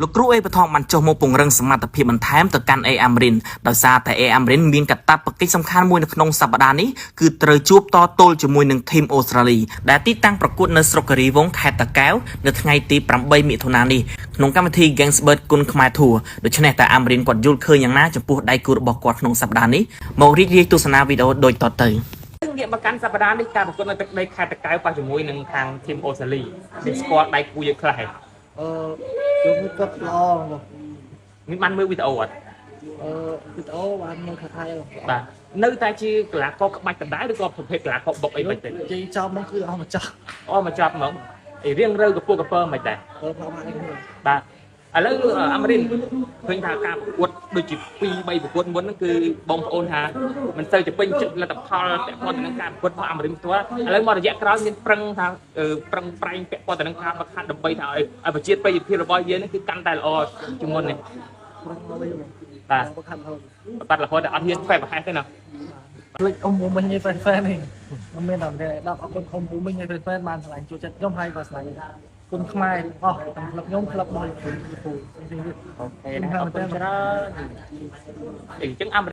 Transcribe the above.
លោកគ្រូអេបថងបានចុះមកពង្រឹងសមត្ថភាពបន្ថែមទៅកាន់អេអាមរិនដោយសារតែអេអាមរិនមានកាតព្វកិច្ចសំខាន់មួយនៅក្នុងសប្តាហ៍នេះគឺត្រូវជួបតទល់ជាមួយនឹងធីមអូស្ត្រាលីដែលទីតាំងប្រកួតនៅស្រុកគិរីវង្សខេត្តតាកែវនៅថ្ងៃទី8មិថុនានេះក្នុងកម្មវិធី Gangsbird គុនខ្មែរ Tour ដូច្នេះតើអាមរិនគាត់យល់ឃើញយ៉ាងណាចំពោះដៃគូរបស់គាត់ក្នុងសប្តាហ៍នេះមករីករាយទស្សនាវីដេអូដូចតទៅ ងាកមកកាន់សប្តាហ៍នេះការប្រកួតនៅទឹកដីខេត្តតាកែវប៉ះជាមួយនឹងខាងធីមអូស្ត្រាលីមានស្គាល់ដៃគូយើងខ្លះហើយ អឺយកមួយគាត់ល្អបង មានបានមើលវីដេអូអត់ អឺវីដេអូបានមើលខាងថៃបង បាទនៅតែជាកីឡាករក្បាច់ដដែលឬក៏ប្រភេទកីឡាករបុកអីមិនទេ និយាយចំមកគឺអស់មកចោះ អូមកចាប់ហ្មងអីរៀងរើកពស់កពើមិនដែរ អឺផ្លោមកនេះ បាទឥឡូវអាមេរិនឃើញថាការប្រកួតដូចជា2 3ប្រកួតមុនហ្នឹងគឺបងប្អូនថាមិនសូវជាពេញចិត្តលទ្ធផលពាក់ព័ន្ធទៅនឹងការប្រកួតរបស់អាមេរិនផ្ទាល់ឥឡូវមករយៈក្រោយមានប្រឹងថាប្រឹងប្រែងពាក់ព័ន្ធទៅនឹងការប្រខាត់ដើម្បីថាឲ្យប្រជាប្រិយភាពរបស់យើងហ្នឹងគឺកាន់តែល្អជាងមុននេះ ប្រឹងមកវិញបង បាទ ប្រខាត់រហូត បាត់រហូតដល់អត់ហ៊ានខ្វែប្រហែសទេណា ភ្លេចអ៊ំមិញឯ fan fan នេះមិនមានតែ10អរគុណអ៊ំមិញឯ fan fan បានឆ្លាញ់ជួយចិត្តខ្ញុំហើយក៏ឆ្លាញ់គុណខ្មែរអស់ទាំងក្លឹបខ្ញុំក្លឹបរបស់លោកគ្រូផ្សេងៗទៀត OK ណាអរគុណច្រើនអញ្ចឹងអាមេ